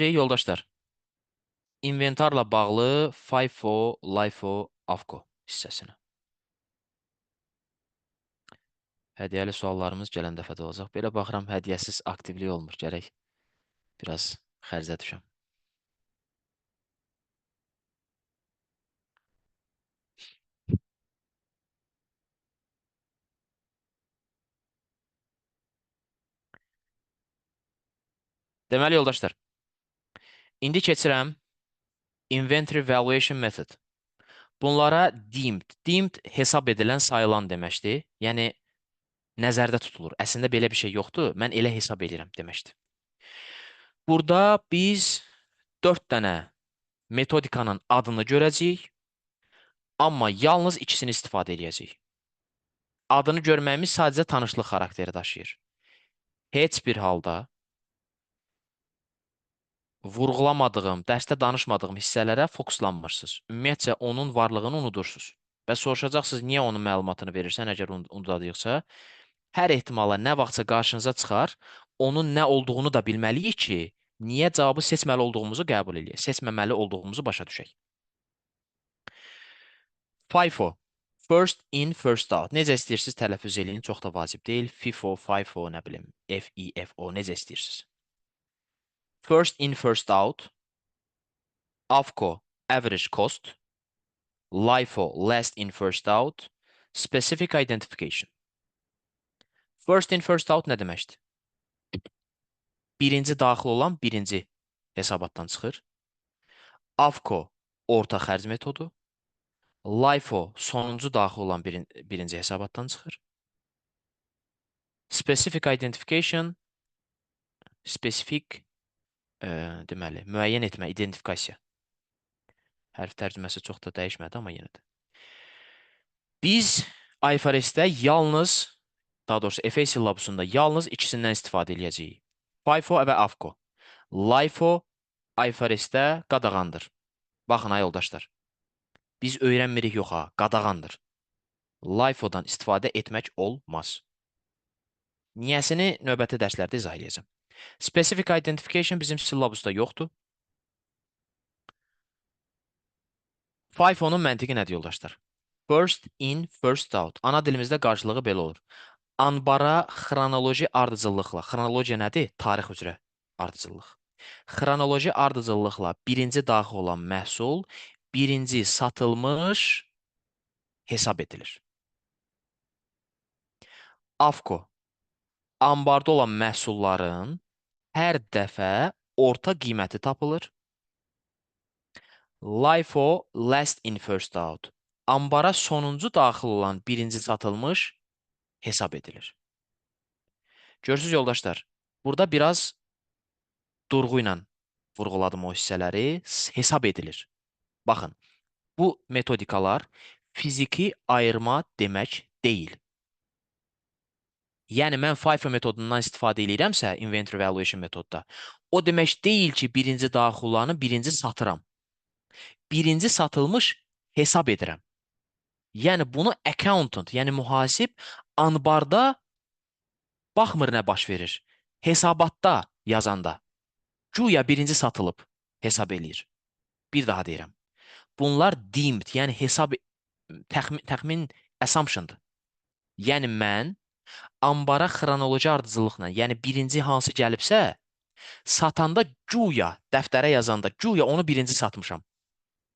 Yoldaşlar. İnventarla bağlı FIFO, LIFO, AFCO hissəsinə. Hədiyyəli suallarımız gələn dəfə də olacaq. Belə baxıram, hədiyyəsiz aktivlik olmur. Gərək biraz xərcə düşəm. Deməli, yoldaşlar, indi keçirəm Inventory Valuation Method. Bunlara deemed, deemed hesab edilən, sayılan deməkdir. Yəni, nəzərdə tutulur. Əslində belə bir şey yoxdur. Mən elə hesab edirəm deməkdir. Burada biz 4 dənə metodikanın adını görəcəyik, amma yalnız ikisini istifadə edəcəyik. Adını görməyimiz sadəcə tanışlıq xarakteri daşıyır. Heç bir halda vurğulamadığım, dərsdə danışmadığım hissələrə fokuslanmırsınız. Ümumiyyətcə, onun varlığını unudursunuz. Və soruşacaqsınız, niyə onun məlumatını verirsən, əgər unudacaqsa, hər ehtimala nə vaxtsa qarşınıza çıxar, onun nə olduğunu da bilməliyik ki, niyə cavabı seçməli olduğumuzu qəbul eləyək, seçməməli olduğumuzu başa düşək. FIFO, first in, first out. Necə istəyirsiniz tələffüz eləyin, çox da vacib deyil. FIFO, FIFO, nə bilim, F-I-F-O, necə istəyirsiniz. First in, first out, AFCO, average cost, LIFO, last in, first out, specific identification. First in, first out nə deməkdir? Birinci daxil olan birinci hesabatdan çıxır. AFCO, orta xərc metodu. LIFO, sonuncu daxil olan birinci hesabatdan çıxır. Specific identification, spesifik, deməli, müəyyən etmə, identifikasiya. Hərf tərcüməsi çox da dəyişmədi, amma yenə də. Biz IFRS-də yalnız, daha doğrusu FA syllabusunda yalnız ikisindən istifadə eləyəcəyik. FIFO və AFCO. LIFO IFRS-də qadağandır. Baxın, ay yoldaşlar. Biz öyrənmirik, yox ha, qadağandır. LIFO-dan istifadə etmək olmaz. Niyəsini növbəti dərslərdə izah eləyəcəm. Specific identification bizim syllabusda yoxdur. FIFO-nun məntiqi nədir yoldaşlar? First in, first out. Ana dilimizdə qarşılığı belə olur. Anbara xronoloji ardıcıllıqla. Xronologiya nədir? Tarix üzrə ardıcıllıq. Xronoloji ardıcıllıqla birinci daxil olan məhsul birinci satılmış hesab edilir. AFCO. Ambarda olan məhsulların hər dəfə orta qiyməti tapılır. LIFO, last in first out. Ambara sonuncu daxil olan birinci satılmış hesab edilir. Görürsünüz yoldaşlar, burada biraz durğu ilə vurğuladım o hissələri. Hesab edilir. Baxın, bu metodikalar fiziki ayırma demək deyil. Yəni, mən FIFO metodundan istifadə eləyirəmsə, Inventory Valuation metodda, o demək deyil ki, birinci daxil olanı birinci satıram. Birinci satılmış hesab edirəm. Yəni, bunu accountant, yəni mühasib anbarda baxmır nə baş verir. Hesabatda yazanda güya birinci satılıb hesab eləyir. Bir daha deyirəm. Bunlar deemed, yəni hesab, təxmin assumptiondır. Yəni, mən ambara xronoloji ardıcıllıqla, yəni birinci hansı gəlibsə, satanda güya, dəftərə yazanda güya onu birinci satmışam.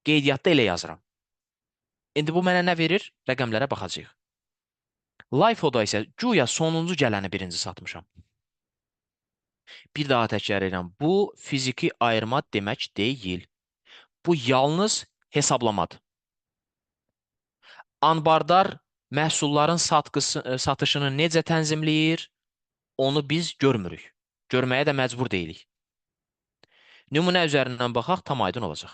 Qeydiyyatda elə yazıram. İndi bu mənə nə verir? Rəqəmlərə baxacağıq. LIFO-da isə güya sonuncu gələni birinci satmışam. Bir daha təkrar edirəm. Bu fiziki ayırma demək deyil. Bu yalnız hesablamadır. Anbardar məhsulların satışını necə tənzimləyir, onu biz görmürük. Görməyə də məcbur deyilik. Nümunə üzərindən baxaq, tam aydın olacaq.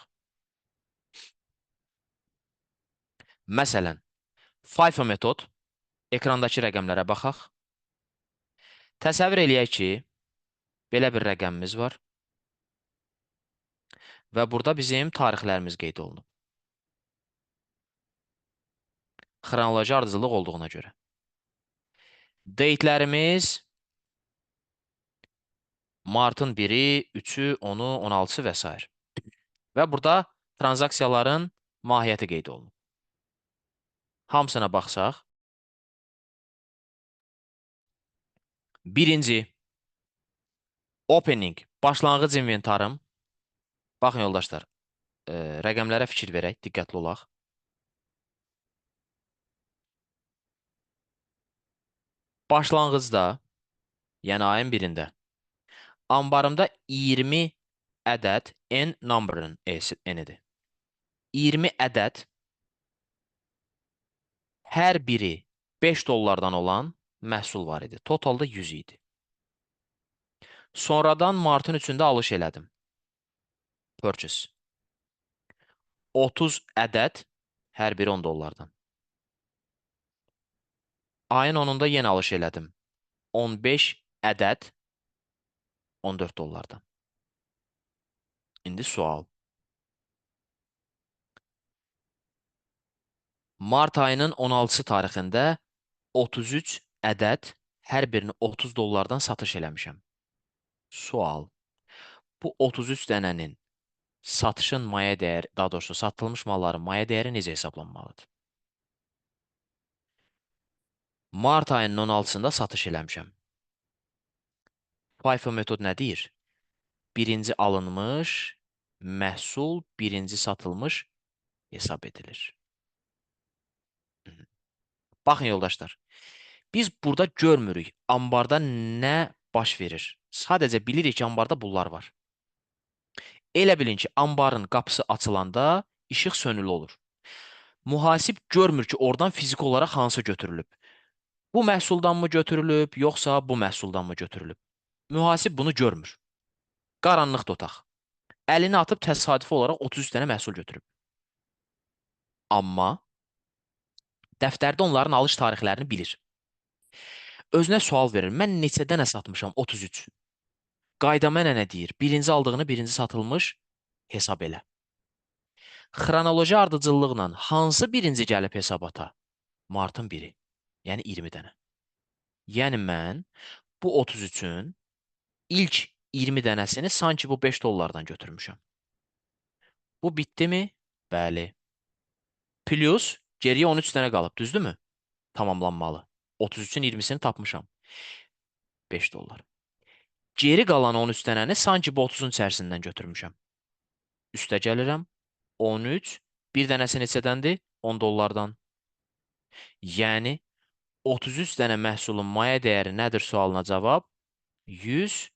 Məsələn, FIFO metod, ekrandakı rəqəmlərə baxaq. Təsəvvür eləyək ki, belə bir rəqəmimiz var və burada bizim tarixlərimiz qeyd olunub. Xronoloji ardıcıllıq olduğuna görə. Date'lərimiz Martın 1-i, 3-ü, 10-u, 16-sı və s. Və burada transaksiyaların mahiyyəti qeyd olunub. Hamısına baxsaq. Birinci, opening, başlanğıc inventarım. Baxın yoldaşlar, rəqəmlərə fikir verək, diqqətli olaq. Başlanğıcda, yəni ayın birində, ambarımda 20 ədəd N number'ın N-idir. 20 ədəd hər biri 5 dollardan olan məhsul var idi. Totalda 100 idi. Sonradan martın 3-ündə alış elədim. Purchase. 30 ədəd hər biri 10 dollardan. Ayın 10-unda yenə alış elədim. 15 ədəd 14 dollardan. İndi sual. Mart ayının 16-sı tarixində 33 ədəd hər birini 30 dollardan satış eləmişəm. Sual. Bu 33 dənənin satışın maya dəyəri, daha doğrusu satılmış malların maya dəyəri necə hesablanmalıdır? Mart ayının 16-sında satış eləmişəm. FIFO metod nə deyir? Birinci alınmış məhsul, birinci satılmış hesab edilir. Baxın yoldaşlar, biz burada görmürük ambarda nə baş verir. Sadəcə bilirik ki, ambarda bunlar var. Elə bilin ki, ambarın qapısı açılanda işıq sönülü olur. Mühasib görmür ki, oradan fiziki olaraq hansı götürülüb. Bu məhsuldan mı götürülüb, yoxsa bu məhsuldan mı götürülüb? Mühasib bunu görmür. Qaranlıqda otaq. Əlini atıb təsadüfi olaraq 33 dənə məhsul götürüb. Amma dəftərdə onların alış tarixlərini bilir. Özünə sual verir. Mən neçə dənə satmışam? 33. Qayda mənə nə deyir? Birinci aldığını birinci satılmış hesab elə. Xronoloji ardıcıllıqla hansı birinci gəlib hesabata? Martın 1-i. Yəni 20 dənə. Yəni mən bu 33-ün ilk 20 dənəsini sanki bu 5 dollardan götürmüşəm. Bu bitdimi? Bəli. Plus geriyə 13 dənə qalıb, düzdürmü? Tamamlanmalı. 33-ün 20-sini tapmışam. 5 dollar. Geri qalan 13 dənəni sanki bu 30-un içərisindən götürmüşəm. Üstə gəlirəm. 13. Bir dənəsi neçədəndir? 10 dollardan. Yəni 33 dənə məhsulun maya dəyəri nədir sualına cavab? 100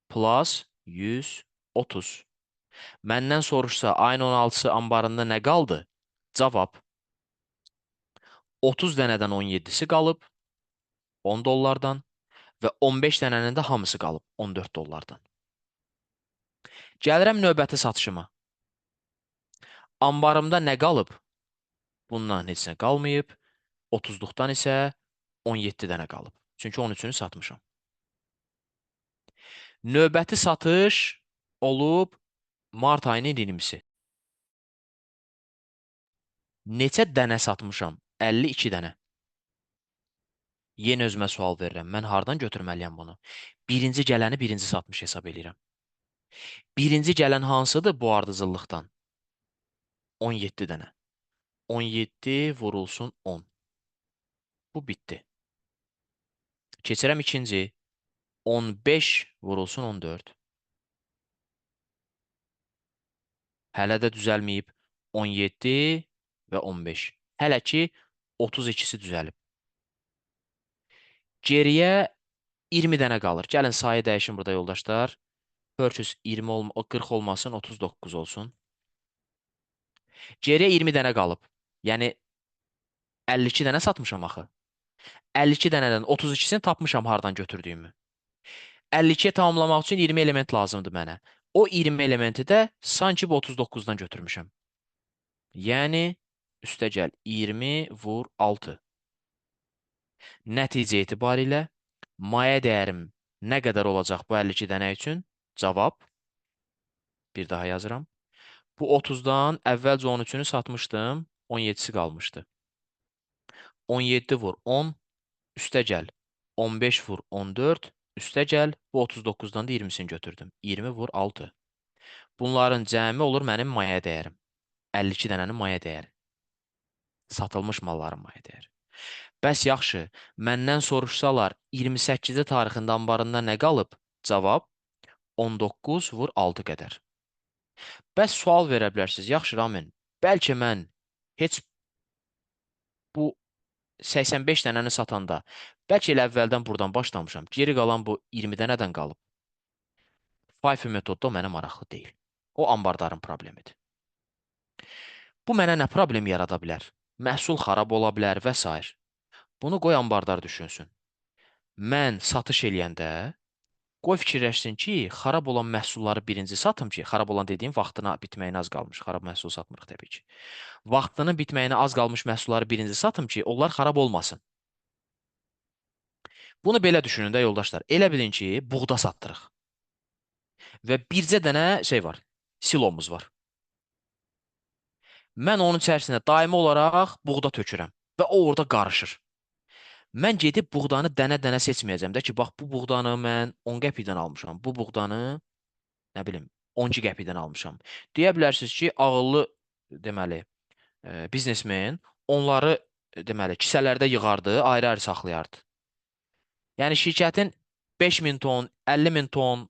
plus 130. Məndən soruşsa ayın 16-sı ambarında nə qaldı? Cavab 30 dənədən 17-si qalıb 10 dollardan və 15 dənənin də hamısı qalıb 14 dollardan. Gəlirəm növbəti satışıma. Ambarımda nə qalıb? Bundan heç nə qalmayıb. 30-luqdan isə 17 dənə qalıb. Çünki 13-ünü satmışam. Növbəti satış olub mart ayının 20-si. Neçə dənə satmışam? 52 dənə. Yenə özümə sual verirəm. Mən hardan götürməliyəm bunu? Birinci gələni birinci satmış hesab eləyirəm. Birinci gələn hansıdır bu ardıcıllıqdan? 17 dənə. 17 vurulsun 10. Bu bitdi. Keçirəm ikinci. 15 vurulsun 14. Hələ də düzəlməyib. 17 və 15. Hələ ki 32-si düzəlib. Geriyə 20 dənə qalır. Gəlin sayı dəyişin burada yoldaşlar. Purchase 20 40 olmasın, 39 olsun. Geriyə 20 dənə qalıb. Yəni 52 dənə satmışam axı. 52 dənədən 32-sini tapmışam hardan götürdüyümü. 52-ye tamamlamaq üçün 20 element lazımdır mənə. O 20 elementi də sanki bu 39-dan götürmüşəm. Yəni üstə gəl 20 vur 6. Nəticə etibarilə maya dəyərim nə qədər olacaq bu 52 dənə üçün? Cavab bir daha yazıram. Bu 30-dan əvvəlcə 13-ünü satmışdım, 17-si qalmışdı. 17 vur 10, üstə gəl 15 vur 14, Üstə gəl, bu 39-dan da 20-sini götürdüm. 20 vur 6. Bunların cəmi olur mənim maya dəyərim. 52 dənənin maya dəyəri. Satılmış malların maya dəyəri. Bəs yaxşı, məndən soruşsalar 28-ci tarixində ambarında nə qalıb? Cavab 19 vur 6 qədər. Bəs sual verə bilərsiniz. Yaxşı, Ramin, bəlkə mən heç bu 85 dənəni satanda, bəlkə elə əvvəldən buradan başlamışam. Geri qalan bu 20 dənədən qalıb. FIFO metodda o mənə maraqlı deyil. O ambardarın problemidir. Bu mənə nə problem yarada bilər? Məhsul xarab ola bilər və s. Bunu qoy ambardar düşünsün. Mən satış eləyəndə qoy fikirləşsin ki, xarab olan məhsulları birinci satım ki, xarab olan dediyim vaxtına bitməyinə az qalmış. Xarab məhsul satmırıq təbii ki. Vaxtının bitməyinə az qalmış məhsulları birinci satım ki, onlar xarab olmasın. Bunu belə düşünün də yoldaşlar. Elə bilin ki, buğda satdırıq. Və bircə dənə şey var, silomuz var. Mən onun içərisində daimi olaraq buğda tökürəm və o orada qarışır. Mən gedib buğdanı dənə-dənə seçməyəcəm də ki, bax bu buğdanı mən 10 qəpikdən almışam, bu buğdanı nə bilim 12 qəpikdən almışam. Deyə bilərsiniz ki, ağıllı deməli biznesmen onları deməli kisələrdə yığardı, ayrı-ayrı saxlayardı. Yəni şirkətin 5000 ton, 50.000 ton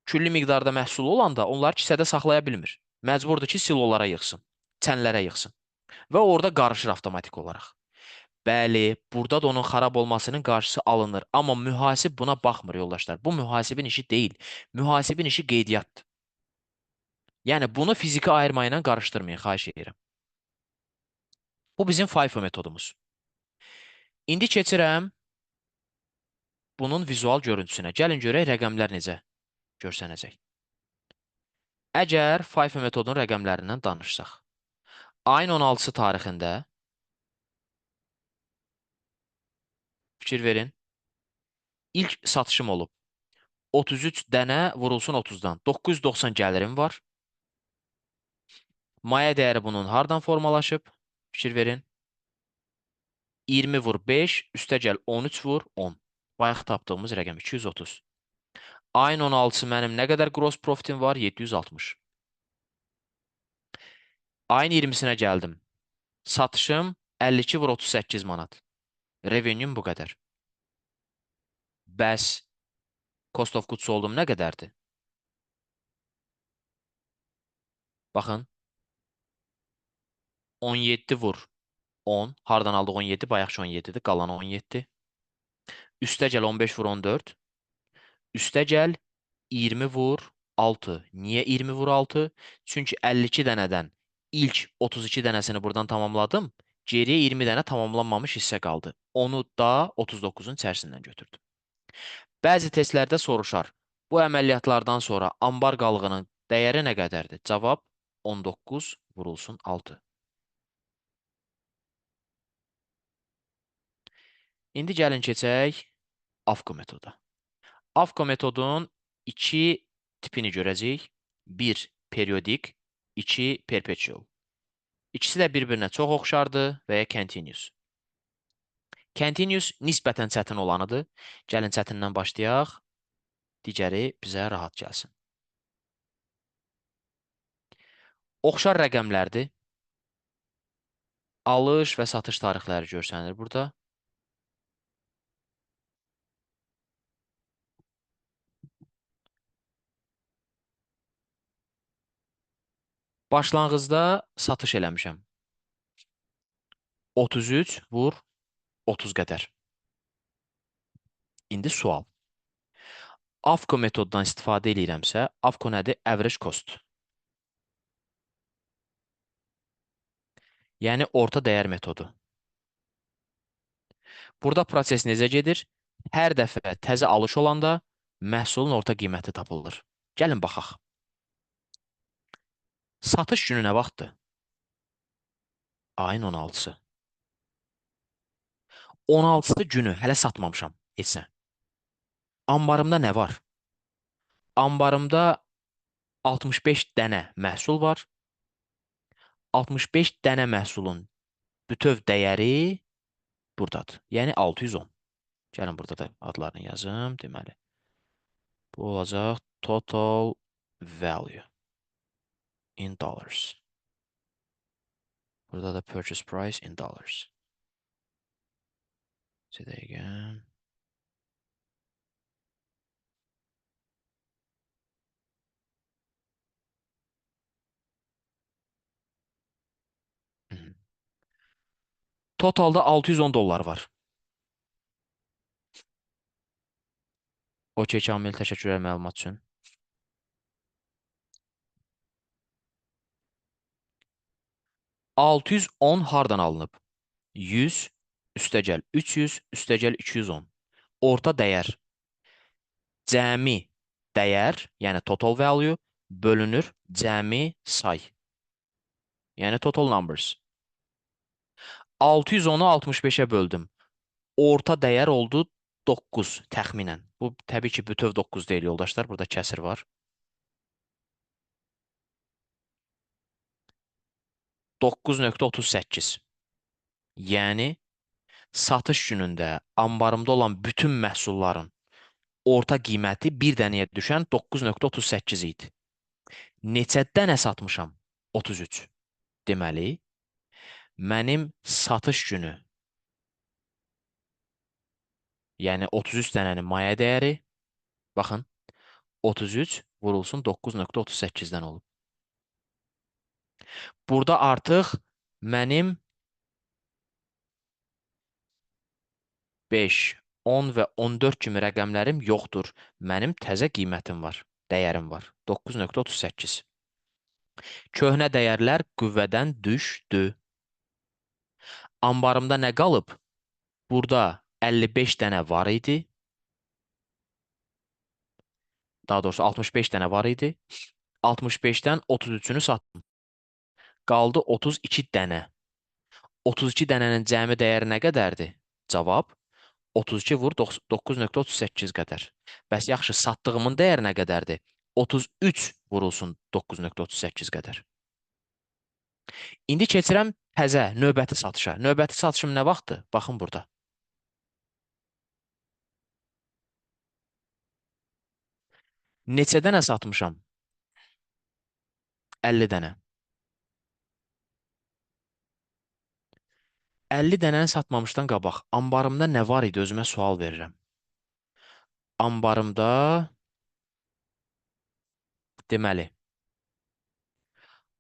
külli miqdarda məhsulu olanda onları kisədə saxlaya bilmir. Məcburdur ki, silolara yığsın, çənlərə yığsın və orada qarışır avtomatik olaraq. Bəli, burada da onun xarab olmasının qarşısı alınır. Amma mühasib buna baxmır yoldaşlar. Bu mühasibin işi deyil. Mühasibin işi qeydiyyatdır. Yəni bunu fiziki ayırma ilə qarışdırmayın, xahiş edirəm. Bu bizim FIFO metodumuz. İndi keçirəm bunun vizual görüntüsünə. Gəlin görək rəqəmlər necə görsənəcək. Əgər FIFO metodunun rəqəmlərindən danışsaq, ayın 16-sı tarixində fikir verin. İlk satışım olub. 33 dənə vurulsun 30-dan. 990 gəlirim var. Maya dəyəri bunun hardan formalaşıb? Fikir verin. 20 vur 5, üstə gəl 13 vur 10. Bayaq tapdığımız rəqəm 230. Ayın 16-sı mənim nə qədər gross profitim var? 760. Ayın 20-sinə gəldim. Satışım 52 vur 38 manat. Revenue-m bu qədər. Bəs cost of goods sold-um nə qədərdir? Baxın. 17 vur 10. Hardan aldıq 17? Bayaqki 17-dir. Qalan 17. Üstə gəl 15 vur 14. Üstə gəl 20 vur 6. Niyə 20 vur 6? Çünki 52 dənədən ilk 32 dənəsini buradan tamamladım. Geriyə 20 dənə tamamlanmamış hissə qaldı. Onu da 39-un içərisindən götürdüm. Bəzi testlərdə soruşar. Bu əməliyyatlardan sonra ambar qalığının dəyəri nə qədərdir? Cavab 19 vurulsun 6. İndi gəlin keçək AFCO metoda. AFCO metodunun iki tipini görəcəyik. Bir, periodik, iki, perpetual. İkisi də bir-birinə çox oxşardır və ya continuous. Continuous nisbətən çətin olanıdır. Gəlin çətindən başlayaq. Digəri bizə rahat gəlsin. Oxşar rəqəmlərdir. Alış və satış tarixləri görsənir burada. Başlanğıcda satış eləmişəm. 33 vur 30 qədər. İndi sual. AFCO metodundan istifadə eləyirəmsə, AFCO nədir? Average cost. Yəni orta dəyər metodu. Burada proses necə gedir? Hər dəfə təzə alış olanda məhsulun orta qiyməti tapılır. Gəlin baxaq. Satış günü nə vaxtdır? Ayın 16-sı. 16-sı günü hələ satmamışam heç nə. Ambarımda nə var? Ambarımda 65 dənə məhsul var. 65 dənə məhsulun bütöv dəyəri buradadır. Yəni 610. Gəlin burada da adlarını yazım. Deməli, Bu olacaq total value in dollars. Burada da purchase price in dollars. Bir dəqiqə. Totalda 610 dollar var. Okey, Kamil, təşəkkür edirəm məlumat üçün. 610 hardan alınıb? 100, üstəgəl 300, üstəgəl 210. Orta dəyər, cəmi dəyər, yəni total value bölünür cəmi say. Yəni total numbers. 610-u 65-ə böldüm. Orta dəyər oldu 9 təxminən. Bu təbii ki, bütöv 9 deyil yoldaşlar. Burada kəsir var. 9.38. Yəni satış günündə ambarımda olan bütün məhsulların orta qiyməti bir dənəyə düşən 9.38 idi. Neçə dənə satmışam? 33. Deməli, mənim satış günü, yəni 33 dənənin maya dəyəri, baxın, 33 vurulsun 9.38-dən olub. Burada artıq mənim 5, 10 və 14 kimi rəqəmlərim yoxdur. Mənim təzə qiymətim var, dəyərim var. 9.38. Köhnə dəyərlər qüvvədən düşdü. Ambarımda nə qalıb? Burada 55 dənə var idi. Daha doğrusu 65 dənə var idi. 65-dən 33-ünü satdım. Qaldı 32 dənə. 32 dənənin cəmi dəyəri nə qədərdir? Cavab 32 vur 9.38 qədər. Bəs yaxşı, satdığımın dəyəri nə qədərdir? 33 vurulsun 9.38 qədər. İndi keçirəm təzə, növbəti satışa. Növbəti satışım nə vaxtdır? Baxın burada. Neçə dənə satmışam? 50 dənə. 50 dənəni satmamışdan qabaq ambarımda nə var idi? Özümə sual verirəm. Ambarımda deməli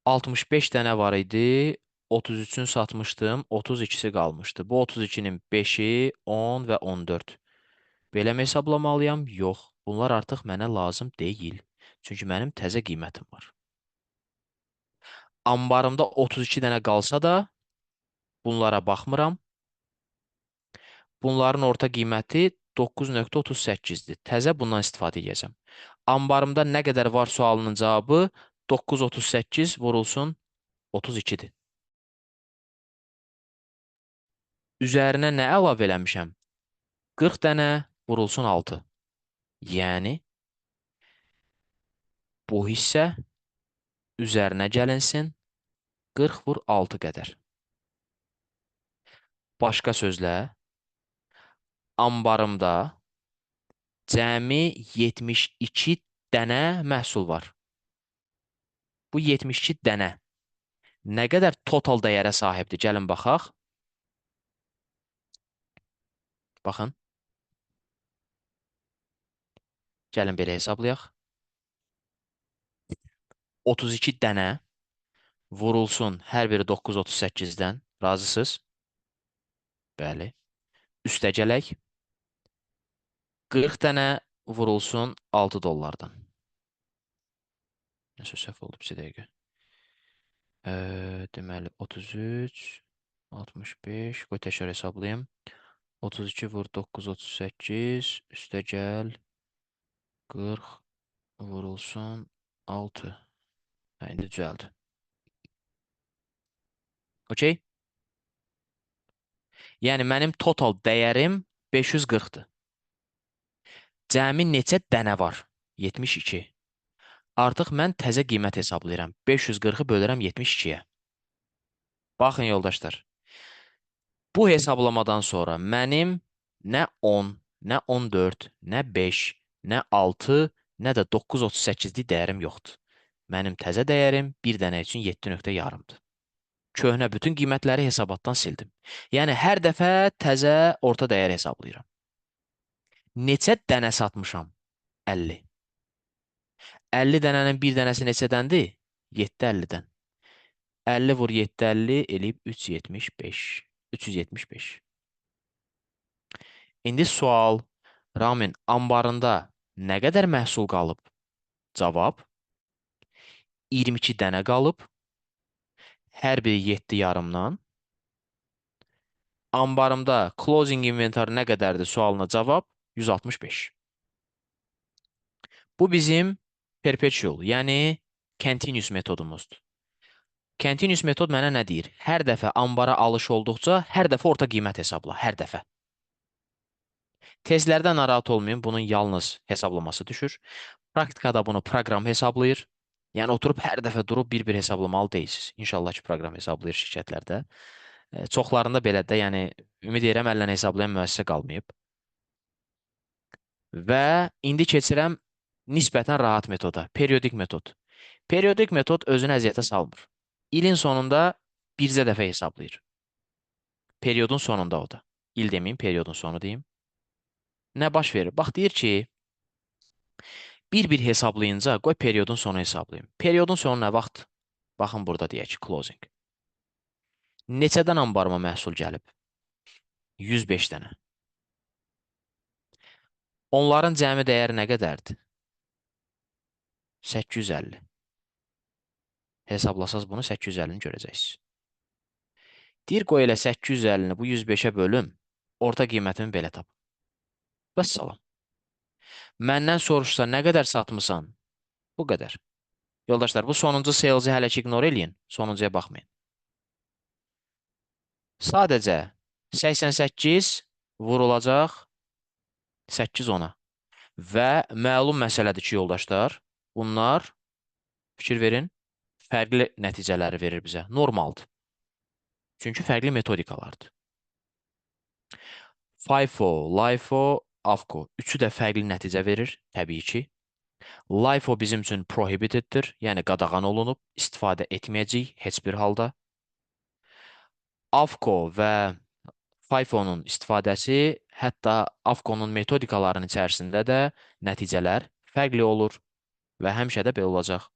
65 dənə var idi. 33-ünü satmışdım, 32-si qalmışdı. Bu 32-nin 5-i, 10 və 14. Belə mi hesablamalıyam? Yox. Bunlar artıq mənə lazım deyil. Çünki mənim təzə qiymətim var. Ambarımda 32 dənə qalsa da bunlara baxmıram. Bunların orta qiyməti 9.38-dir. Təzə bundan istifadə edəcəm. Ambarımda nə qədər var sualının cavabı 9.38 vurulsun 32-dir. Üzərinə nə əlavə eləmişəm? 40 dənə vurulsun 6. Yəni bu hissə üzərinə gəlinsin 40 vur 6 qədər. Başqa sözlə, ambarımda cəmi 72 dənə məhsul var. Bu 72 dənə nə qədər total dəyərə sahibdir? Gəlin baxaq. Baxın. Gəlin belə hesablayaq. 32 dənə vurulsun hər biri 9.38-dən. Razısınız? Bəli. Üstəgələk 40 dənə vurulsun 6 dollardan. Nəsə səhv oldu bir dəqiqə. Deməli 33, 65, qoy təkrar hesablayım. 32 vur 9.38, üstəgəl 40 vurulsun 6. Hə, indi düzəldi. Okey? Yəni mənim total dəyərim 540-dır. Cəmi neçə dənə var? 72. Artıq mən təzə qiymət hesablayıram. 540-ı bölürəm 72-yə. Baxın yoldaşlar. Bu hesablamadan sonra mənim nə 10, nə 14, nə 5, nə 6, nə də 9.38-lik dəyərim yoxdur. Mənim təzə dəyərim bir dənə üçün 7.5-dır. Köhnə bütün qiymətləri hesabatdan sildim. Yəni, hər dəfə təzə orta dəyər hesablayıram. Neçə dənə satmışam? 50. 50 dənənin bir dənəsi neçədəndir? 7.50-dən. 50 vur 7.50 eləyib 3.75. 375. İndi sual, Ramin anbarında nə qədər məhsul qalıb? Cavab, 22 dənə qalıb. Hər biri 7.5-dan. Anbarımda closing inventory nə qədərdir sualına cavab 165. Bu bizim perpetual, yəni continuous metodumuzdur. Continuous metod mənə nə deyir? Hər dəfə ambara alış olduqca, hər dəfə orta qiymət hesabla, hər dəfə. Tezlərdə narahat olmayın, bunun yalnız hesablaması düşür. Praktikada bunu proqram hesablayır. Yəni oturub hər dəfə durub bir-bir hesablamalı deyilsiniz. İnşallah ki, proqram hesablayır şirkətlərdə. Çoxlarında belədir də, yəni ümid edirəm əllə hesablayan müəssisə qalmayıb. Və indi keçirəm nisbətən rahat metoda, periodik metod. Periodik metod özünü əziyyətə salmır. İlin sonunda bircə dəfə hesablayır. Periodun sonunda o da. İl deməyim, periodun sonu deyim. Nə baş verir? Bax, deyir ki, bir-bir hesablayınca qoy periodun sonu hesablayım. Periodun sonu nə vaxt? Baxın burada deyək ki, closing. Neçədən ambarıma məhsul gəlib? 105 dənə. Onların cəmi dəyəri nə qədərdir? 850. Hesablasaz bunu 850-ni görəcəksiniz. Deyir, qoy elə 850-ni bu 105-ə bölüm, orta qiymətimi belə tap. Vəssalam. Məndən soruşsa nə qədər satmısan? Bu qədər. Yoldaşlar, bu sonuncu sales'i hələ ki ignore eləyin. Sonuncuya baxmayın. Sadəcə 88 vurulacaq 8 ona. Və məlum məsələdir ki, yoldaşlar, bunlar, fikir verin, fərqli nəticələri verir bizə. Normaldır. Çünki fərqli metodikalardır. FIFO, LIFO, AFCO. Üçü də fərqli nəticə verir, təbii ki. LIFO bizim üçün prohibiteddir, yəni qadağan olunub, istifadə etməyəcəyik heç bir halda. AFCO və FIFO-nun istifadəsi, hətta AFCO-nun metodikalarının içərisində də nəticələr fərqli olur və həmişə də belə olacaq.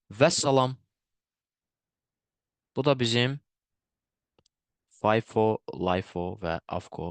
Vəssalam. Bu da bizim FIFO, LIFO və AFCO.